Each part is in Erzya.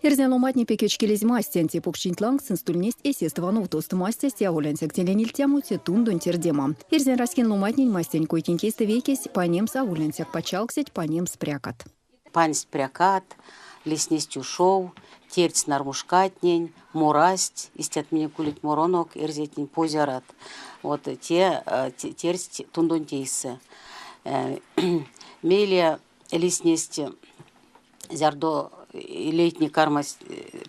Эрзянь ломантне пек вечкилизь Мастянь. Те покшчинть лангс сынст ульнесть эсест вановтост. Мастясь те аволь ансяк телень ильтямо, те тундонь тердема. Эрзянь раськень ломантнень Мастянь койтнень эйстэ вейкесь, панемс аволь ансяк пачалксеть, панемс прякат. Пансть прякат, лиснесть ушов, тердсть нармушкатнень, морасть, истят минек улить моронок, эрзятнень позярат. Вот те тердсть тундонть эйсэ. Мейле лиснесть, зярдо лейтне кармасть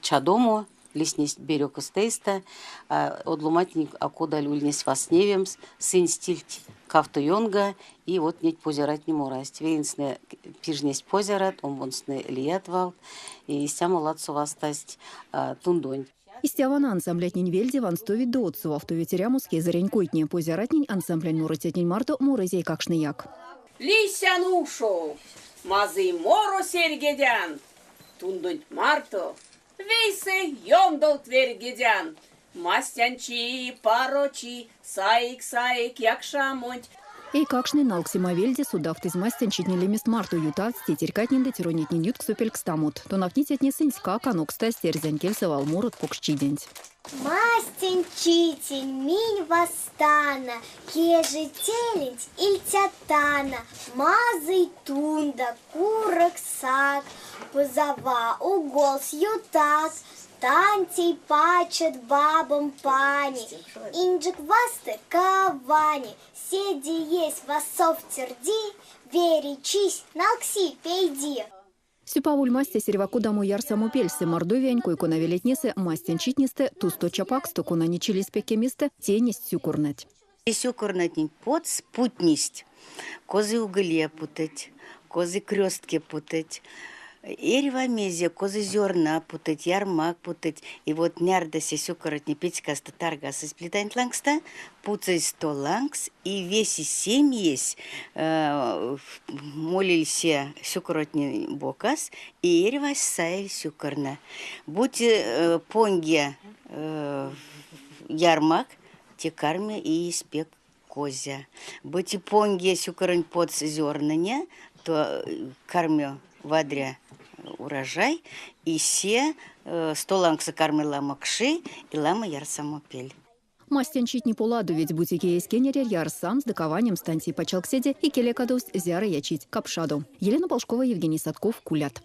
чадомо, лиснесть берёкост эйстэ, од ломантне а кода ульнесть вастневемс, сынь стильть кавто ёнга, и вот неть позяратне морасть. Веенстнэ пижнесть позярат, омбонстнэ лият валт, и истямо ладсо вастасть тундонть. Истя вана ансамблятнень вельде ванстовить ды одс совавтовить эрямос кезэрень койтне. Позяратнень ансамблянь морыцятнень марто морызь эйкакштнеяк. Лисян ушов, мазый моро серьгедян, Тундонть марто вейсэ ёндолт верьгедян. Мастянь чи, паро чи, саик, саик якшамонть. Эйкакштнень налксема вельде содавтызь Мастянь читне лемест марто ютавтсть тетерькатнень ды цёрынетнень ютксо пелькстамот. Тонавтницятне сынськак анокстасть эрзянь кельсэ валморот покшчиденть. Мастянь читень минь вастано, Кежей теленть ильтятано, Мазый тунда, курок сак, Пазава уголс ютак, Тантей пачат бабам пани, Инжек васты кавани, Седеесь васов терди, Вере чись налкси, пейди. Сюпаволь мастясь эрьва кодамо ярсамопельсэ. Мордовиянь кой-кона велетнесэ мастянь читнестэ тусто чапаксто, кона нечилизь пек кеместэ, тейнесть сюкорнэть. Сюкорнэтнень потс путнесть, козы уголия путыть, козы крёстке путыть, эрьва мезе, козы зёрна путыть, ярмак путыть. И вот нярдо се сюкоротне пецькасто таргасызь плитанть лангсто, путсызь стол лангс, и весе семиясь молиль се сюкоротнень бокас, и эрьвась саиль сюкорнэ. Бути понги ярмак, те карми и пек козя. Бути понги сюкоронть потс зёрныне, то карми вадря урожай, и се стол лангсо карми ламо кши и ламо ярсамопель. Мастянь читне поладовить, бути кие эзь кенере ярсамс ды каванямс тантей пачалкседе, икеле кадовсть зярыя чить. Капшадо. Елена Полшкова, Евгений Садков, Кулят.